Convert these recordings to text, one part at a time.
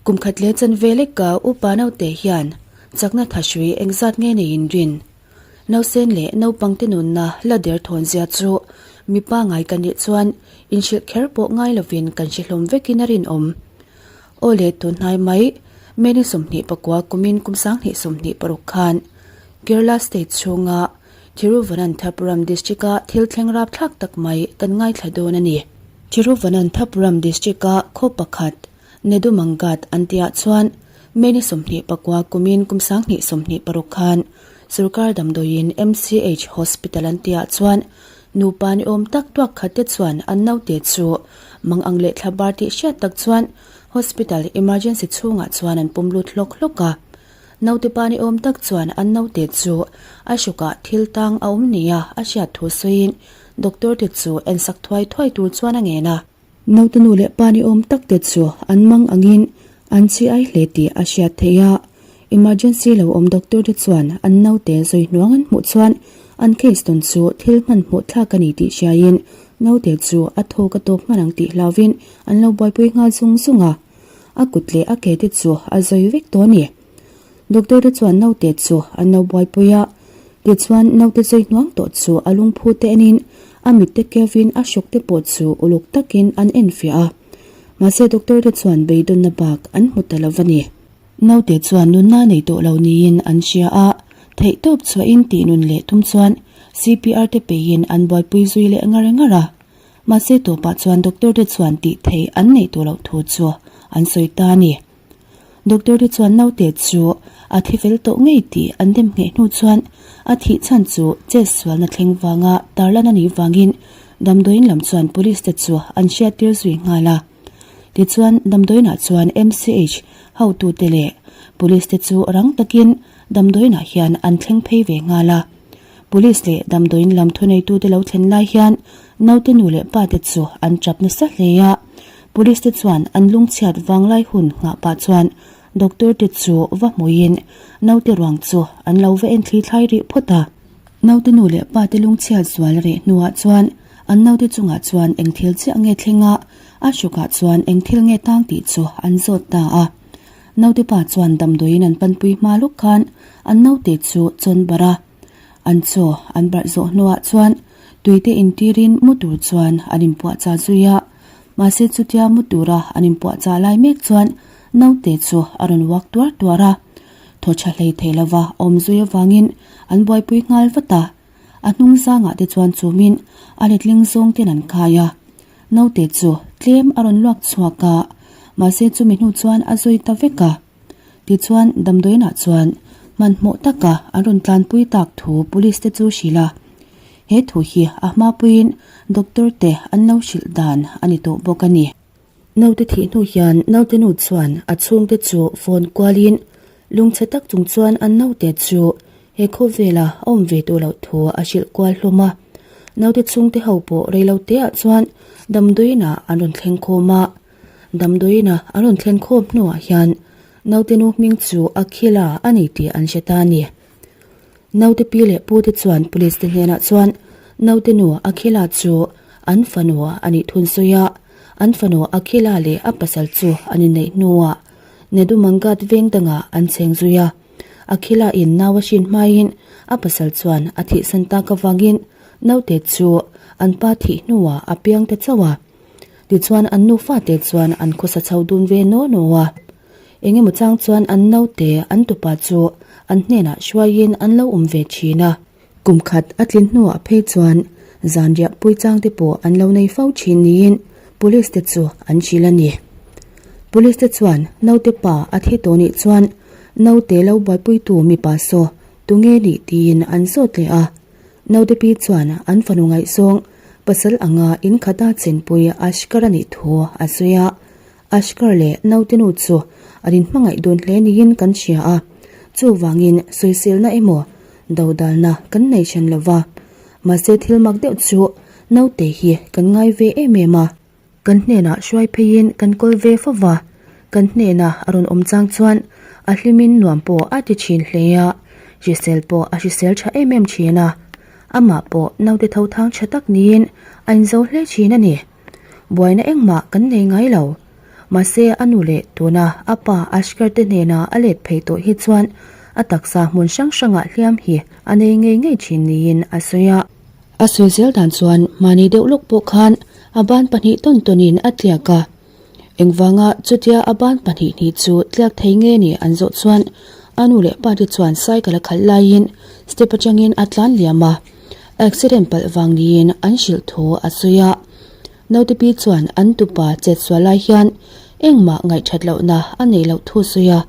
Kum khat leh chanve leka upa naute hian chakna thahrui engzat nge neiin rin? Nausen leh naupangte nunna la der thawn zia chu mipa ngai ka nih chuan inhrilh kher pawh ngai lovin kan hre hlawm vekin a rinawm. Aw le tun hnai mai, May ni 24 kumin kum 2026 khan Kerala state chhunga Thiruvananthapuram district-a thil thleng rapthlak tak mai kan ngaithla dawn a ni. Thiruvananthapuram district-a khaw pakhat Nedumangad an tihah chuan May ni 24 kumin kum 2026 khan sorkar damdawiin MCH Hospital an tihah chuan nupa ni awm tak tuak khat te chuan an naute chu mang ang leh thla bar tih hriat tak chuan hospital emergency chhungah chuan an pum lut hlawk hlawk a. Naute pa ni awm tak chuan an naute chu a hrukah thil tang a awm nia a hriat thu sawiin doctor te chu ensak thuai thuai tur chuan a ngen a. Naute nu leh pa ni awm tak te chu an mang angin an chi ai hle tih a hriat theih a. Emergency lo awm doctor te chuan an naute zawi hnuang an hmuh chuan an case tawn chu thil hmanhmawh thlak a ni tih hriaiin naute chu a thawk a tawp hman ang tih hlauvin an lo buaipui nghal zung zung a. A kut leh a ke te chu a zawi vek tawh a ni. Doctor te chuan naute chu an lo buaipui a, tichuan naute zawi hnuang tawh chu a lungphu te enin a mit te keuhin a hruk te pawh chu uluk takin an enfiah a. Mahse doctor te chuan beidawnna bak an hmu ta lo va ni. Naute chuan nunna nei tawh lo niin an hria a, theihtawp chhuahin tih nun leh tum chuan CPR te peiin an buaipui zui leh ngar ngar a. Mahse tawpah chuan doctor te chuan tih theih an neih tawh loh thu chu an sawi ta a ni. Doctor te chuan naute chu a thi fel tawh ngei tih an dem ngheh hnu chuan a thih chhan chu chet sualna thleng vanga tarlan a nih vangin damdawiin lam chuan police te chu an hriattir zui nghal a. Tichuan damdawiinah chuan MCH hotute leh police te chu rang takin damdawiinah hian an thleng phei ve nghal a. Police leh damdawiin lam thuneitute lo thlen lai hian naute nu leh pa te chu an tap nasa hle a. Police te chuan an lungchhiat vanglai hun nghah pah chuan doctor te chu va hmuiin naute ruang chu an lo va en thli thlai rih phawt a. Naute nu leh pa te lungchhiat zual reh hnuah chuan an naute chungah chuan eng thil chiah nge thleng a, a hrukah chuan eng thil nge tang tih chu an zawt ta a. Naute pa chuan damdawiin an panpui hma lawk khan an naute chu chawn barh a. An chaw an barh zawh hnuah chuan tuite intirin mu tur chuan an inpuahchah zui a. Mahse chutia mu tura an inpuahchah lai mek chuan naute chu a rawn uak tuar tuar a. Thaw tha hlei thei lova awm zui avangin an buaipui nghal vat a. A hnung zangah te chuan chumin a letling zawng ten an khai a. Naute chu tlem a rawn luak chhuak a, mahse chumi hnu chuan a zui ta vek a. Tichuan damdawiinah chuan hmanhmawh taka an rawn tlanpui tak thu police te chu hrilh a. He thu hi a hmapuiin doctor te an lo hrilh dan a ni tawh bawk a ni. Naute thih hnu hian naute nu chuan a chhungte chu phone kualin lungchhe tak chung chuan an naute chu he khawvela a awm ve tawh loh thu a hrilh kual hlawm a. Naute chhungte ho pawh reiloteah chuan damdawiinah an rawn thleng khawm a. Damdawiina an rawn thlen khawm hnuah hian naute nu hming chu Akhila a ni tih an hre ta a ni. Naute pi leh pu te chuan police te hnenah chuan naute nu Akhila chu an fanu a nih thun sawi a, an fanu Akhila leh a pasal chu an inneih hnuah Nedumangad veng dangah an cheng zui a. Akhila in nau a hrin hmaiin a pasal chuan a thihsan tak avangin naute chu an pa thih hnuah a piang ta chauh a. Tichuan an nufa te chuan an khawsa chho dun ve naw naw a. Eng emaw chang chuan an naute an tupa chu an hnenah hruaiin an lo awm ve thin a. Kum khat a tlin hnuah phei chuan zanriah pui chang te pawh an lo nei fo thin niin police te chu an hrilh a ni. Police te chuan naute pa a thi tawh nih chuan naute lo buaipuitu mipa saw tunge nih tiin an zawt leh a. Naute pi chuan an fanu ngaihzawng pasal anga inkhata chenpui Ashkar a nih thu a sawi a. Ashkar leh naute nu chu an inhmangaih dawn hle niin kan hria a, chuvangin sawiselna emaw dodalna kan nei hran lo va. Mahse thil mak deuh chu naute hi kan ngai ve em em a. Kan hnenah hruai pheiin kan kawl ve fo va, kan hnena a rawn awm chang chuan a hlimin nuam pawh a ti thin hle a, hrisel pawh a hrisel tha em em thin a, amah pawh naute tho thang tha tak niin a inzo hle thin a ni. Buaina engmah kan nei ngai lo. Mahse, a nu leh tuna a pa Ashkar te hnena a let phei tawh hi chuan a taksa hmun hrang hrangah hliam hi a nei ngei ngei thin niin a sawi a. A sawi zel dan chuan mahni deuh lawk pawh khan a ban pahnih tawn tawnin a tliak a. Engvanga chutia a ban pahnih hnih chu tliak thei nge ni an zawh chuan a nu leh pa te chuan cycle a khalh laiin step atangin a tlan liam a, accident palh vang niin an hrilh thu a sawi a. Naute pi chuan an tupa chet sual lai hian engmah ngaihthat lohna a nei loh thu sawi a.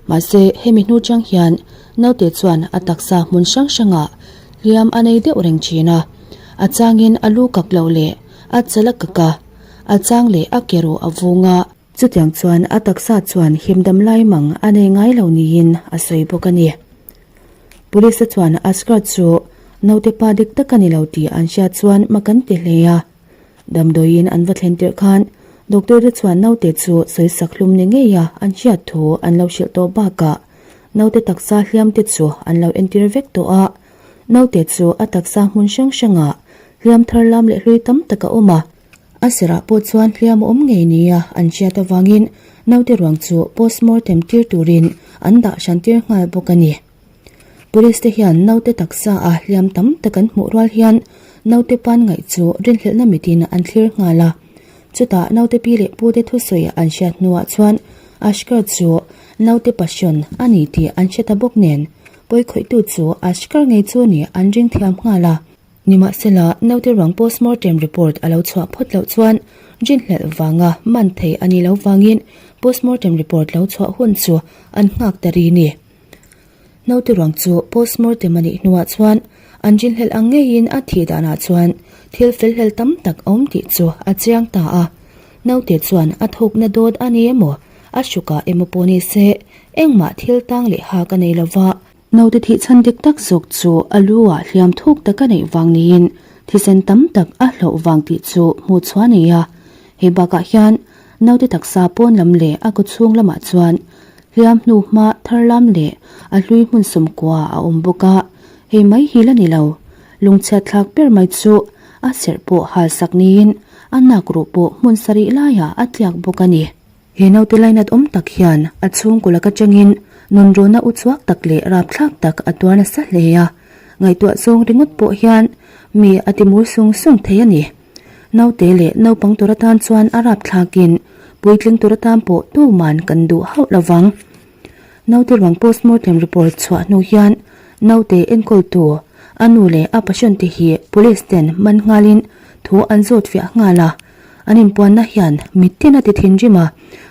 Mahse hemi hnu chang hian naute chuan a taksa hmun hrang hrangah hliam a nei deuh reng thin a, a changin a lu kak loh leh a chal a kak a, a chang leh a ke ruh a vung a. Chutiang chuan a taksa chuan himdam lai mang a nei ngai lo niin a sawi bawk a ni. Police chuan Asghar chu naute pa dik tak a ni lo tih an hriat chuan mak an ti hle a. Damdawiin an va thlen tirh khan doctor te chuan naute chu sawisak hlum ni ngei a an hriat thu an lo hrilh tawh bakah naute taksa hliam te chu an lo entir vek tawh a. Naute chu a taksa hmun hrang hrangah hliam thar lam leh hlui tam tak a awm a. A sirah pawh chuan hliam a awm ngei nia an hriat avangin naute ruang chu postmortem tir turin an dah hran tir nghal bawk a ni. Police te hian naute taksa a hliam tam tak an hmuh rual hian naute panngaih chu rinhlelhna mitin an thlir nghal a. Chutah naute pi leh pu te thusawi an hriat hnuah chuan Ashkar chu naute passion a ni tih an hre ta bawk nen pawikhawihtu chu Ashkar ngei chu ni an ring thiam nghal a. Nimahsela, naute ruang postmortem report a lo chhuah phawt loh chuan rinhlelh vanga man thei a ni lo vangin postmortem report lo chhuah hun chu an nghak ta ri ni. Naute ruang chu postmortem a nih hnuah chuan an rinhlelh ang ngeiin a thih danah chuan thil felhlel tam tak a awm tih chu a chiang ta a. Naute chuan a thawkna dawt a ni emaw, a hrukah emaw pawh ni se, engmah thil tang leh hak a nei lova. Naute thih chhan dik tak zawk chu a lu ah hliam thuk tak a neih vang niin thisen tam tak a hloh vang tih chu hmuh chhuah a nei a. Hei bakah hian naute taksa pawn lam leh a kaw chhung lamah chuan hliam hnu hma thar lam leh a hlui hmun sawmkua a awm bawk a. Hei mai hi la ni lo. Lungchhiat thlak ber mai chu a serh pawh hal sak niin a nak ruh pawh hmun sarih laiah a tliak bawk a ni. He naute lainat awm tak hian a chhungkaw laka changin nunrawna uchuak tak leh rapthlak tak a tuar nasa hle a, ngaihtuah zawng ringawt pawh hian mi a ti mur sung sung thei a ni. Naute leh naupang tur atan chuan a rapthlakin puitling tur atan pawh tuman kan duh hauh lo vang. Naute ruang postmortem report chhuah hnu hian naute enkawltu a nu leh a passion te hi police ten man nghalin thu an zawt fiah nghal a. An inpuanna hian mittin a ti thinrim a,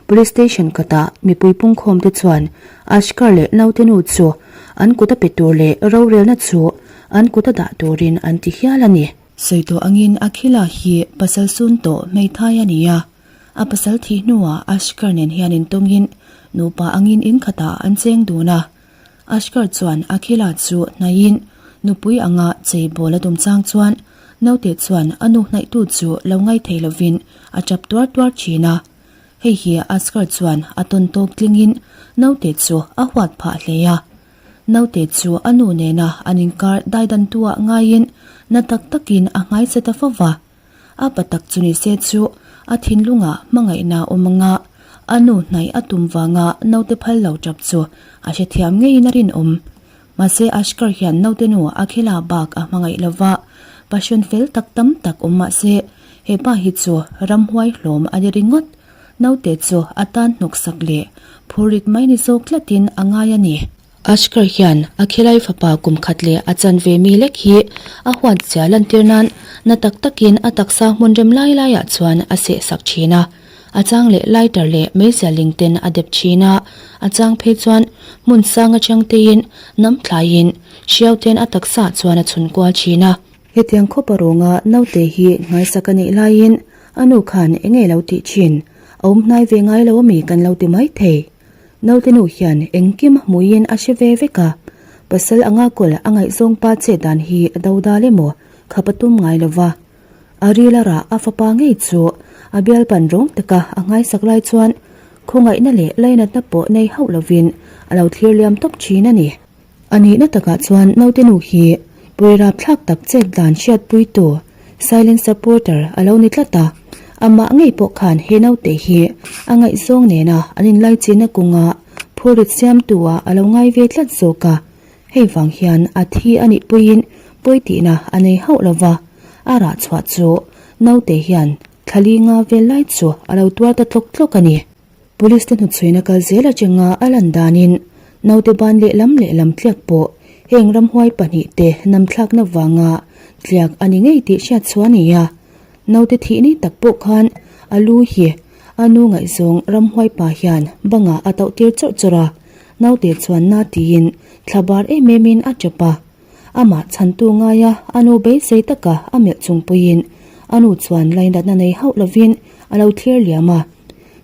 Police Station khatah mipui pungkhawm te chuan Ashkar leh naute nu chu an kut a pe tur leh rorelna chu an kut a dah turin an ti hial a ni. Sawi tawh angin Akhila hi pasal sun tawh hmeithai a ni a, a pasal thih hnuah Ashkar nen hian intawngin nupa angin in khatah an cheng dun a. Ashkar chuan Akhila chu hnaihin nupui anga chei bawl a tum chang chuan naute chuan a nu hnaihtu chu lo ngai thei lovin a tap tuar tuar thin a. Hei hi Ashkar chuan a tawn tawk tlingin naute chu a huat phah hle a. Naute chu a nu nena an inkar daidantuah ngaiin na tak takin a nghaisa ta fo va. A pa tak chu ni se chu a thinlungah hmangaihna awm anga a nu hnaih a tum vanga naute phal lo tap chu a hrethiam ngeiin a rinawm. Mahse Ashkar hian naute nu Akhila bak a hmangaih lova, passion fel tak tam tak awm mahse he pa hi chu ramhuai hlawm a ni ringawt. Naute chu a tan hnawksak leh phurrit mai ni zawk tlatin a ngai a ni. Ashkar hian a khilai fapa kum khat leh a chan ve mi lek hi a huat zia lantir nan na tak takin a taksa hmun rem lai laiah chuan a seh sak thin a. A chang leh lighter leh meizial ling ten a dep thin a, a chang phei chuan hmun sang atang teiin nam thlaiin hriau ten a taksa chuan a chhun kual thin a. Hetiang khawp a rawnga naute hi nghaisak a nih laiin a nu khan eng nge lo tih thin, a awm hnai ve ngai lo ami kan lo ti mai thei. Naute nu hian engkim hmuiin a hre ve vek a, pasal anga kawl a ngaihzawng pa che dan hi a do dal emaw khap a tum ngai lo va. A ril a rah a fapa ngei chu a bialpan rawng taka a nghaisak lai chuan khawngaihna leh lainatna pawh nei hauh lovin a lo thlir liam tawp thin a ni. A nihna takah chuan naute nu hi pui rapthlak tak chet dan hriatpuitu, silent supporter, a lo ni tlat a. Amah ngei pawh khan he naute hi a ngaihzawng nena an inlaichinna kawnga phurrit siamtu ah a lo ngai ve tlat zawk a. Hei vang hian a thi a nih puiin pawi tihna a nei hauh lo va, a rah chhuah chu naute hian thla li nga vel lai chu a lo tuar ta tlawk tlawk a ni. Police te hnuchhuina kal zel atanga a lan danin naute ban lehlam lehlam tliak pawh heng ramhuai pahnihte namthlakna vanga tliak a ni ngei tih hriat chhuah a ni a. Naute thih ni tak pawh khan a lu hi a nu ngaihzawng ramhuai pa hian bangah a tauh tir chawrh chawrh a, naute chuan na tiin thla bar em em in a tap a. Amah chhantu ngaia a nu beisei taka a melh chung puiin a nu chuan lainatna nei hauh lovin a lo thlir liam a.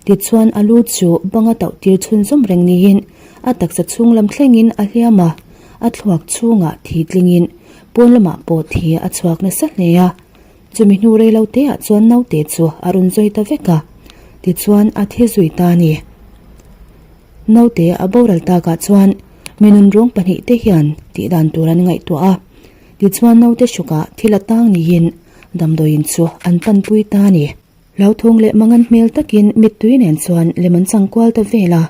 Tichuan a lu chu banga tauh tir chhunzawm reng niin a taksa chhung lam thlengin a hliam a, a thluak chhungah thi tlingin pawn lamah pawh thi a chhuak nasa hle a. Chumi hnu rei lo teah chuan naute chu a rawn zawi ta vek a, tichuan a thi zui ta a ni. Naute a boral takah chuan mi nunrawng pahnihte hian tihdan tur an ngaihtuah a, tichuan naute hrukah thil a tang niin damdawiin chu an panpui ta a ni. Hlauthawng leh mangan hmel takin mittui nen chuan lem an chang kual ta vel a,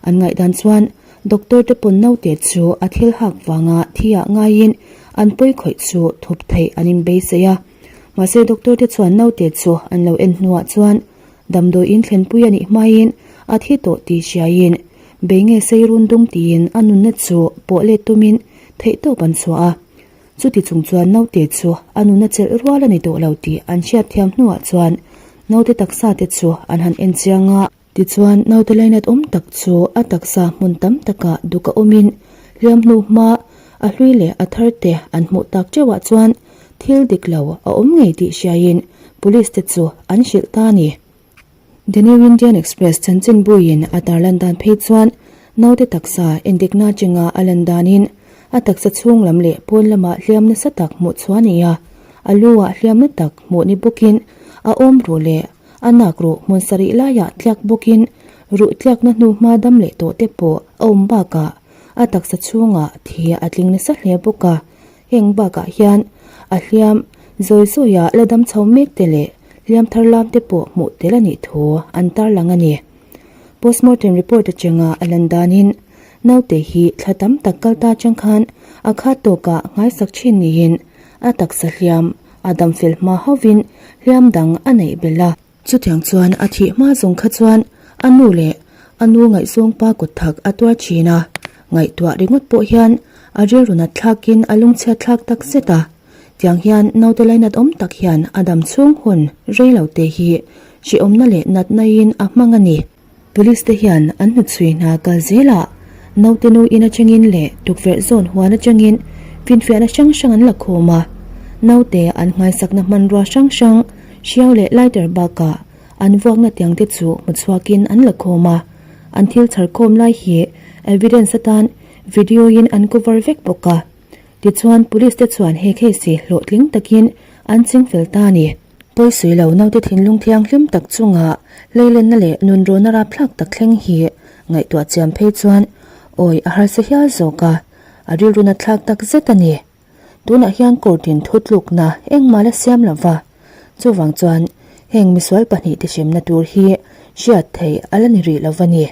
an ngaihdan chuan doctor te pawn naute chu a thil hak vanga thi ah ngaiin an pawi khawih chu thup theih an inbeisei a. Mahse doctor te chuan naute chu an lo en hnuah chuan damdawiin thlenpui a nih hmain a thi tawh tih hriaiin bei nge sei run dung tiin a nunna chu pawh let tumin theihtawp an chhuah a. Chuti chung chuan naute chu a nuna chelh rual a ni tawh lo tih an hriat thiam hnuah chuan naute taksa te chu an han en chiang a. Tichuan naute lainat awm tak chu a taksa hmun tam takah duk a awmin hliam hnu hma a hlui leh a thar te an hmuh tak teuhah chuan thil dik lo a awm ngei tih hriaiin police te chu an hrilh ta a ni. The New Indian Express chanchinbuiin a tarlan dan phei chuan naute taksa endikna chenga a lan danin a taksa chhung lam leh pawn lamah hliam nasa tak hmuh chhuah a ni a, a lu ah hliam na tak hmuh ni bawkin a awm ruh leh a nak ruh hmun sarih laiah tliak bawkin ruh tliakna hnu hma dam leh tawh te pawh a awm bakah a taksa chhungah thi a tling nasa hle bawk a. Heng bakah hian a hliam zawi zawia la dam chho mek te leh hliam thar lam te pawh hmuh tel a nih thu an tarlang a ni. Postmortem report atanga a lan danin naute hi thla tam tak kal ta atang khan a khat tawkah nghaisak thin niin a taksa hliam a dam fel hma hovin hliam dang a neih belh a. Chutiang chuan a thih hma zawng kha chuan a nu leh a nu ngaihzawng pa kut thak a tuar thin a, ngaihtuah ringawt pawh hian a rilru nat thlakin a lungchhiat thlak tak zet a. Tiang hian naute lainat awm tak hian a dam chhung hun rei lo te hi hrehawmna leh natna-in a hmang a ni. Police te hian an hnuchhui hna kal zelah naute nu in atangin leh tukverh zawn huan atangin finfiahna hrang hrang an la khawm a, naute an nghaisakna hmanrua hrang hrang hriau leh lighter bakah an vuakna tiang te chu hmu chhuakin an la khawm a, an thil chhar khawm lai hi evidence atan video in an cover vek bawk a, tichuan police te chuan he case hi hlawhtling takin an chingfel ta a ni. Pawisui lo naute thinlung thianghlim tak chunga leilenna leh nunrawna rapthlak tak thleng hi ngaihtuah chiam phei chuan awi a harsa hial zawk a, a rilru natthlak tak zet a ni. Tunah hian court in thutlukna engmah la siam lo va, chuvang chuan heng misual pahnihte hremna tur hi hriat theih a la ni rih lo va ni.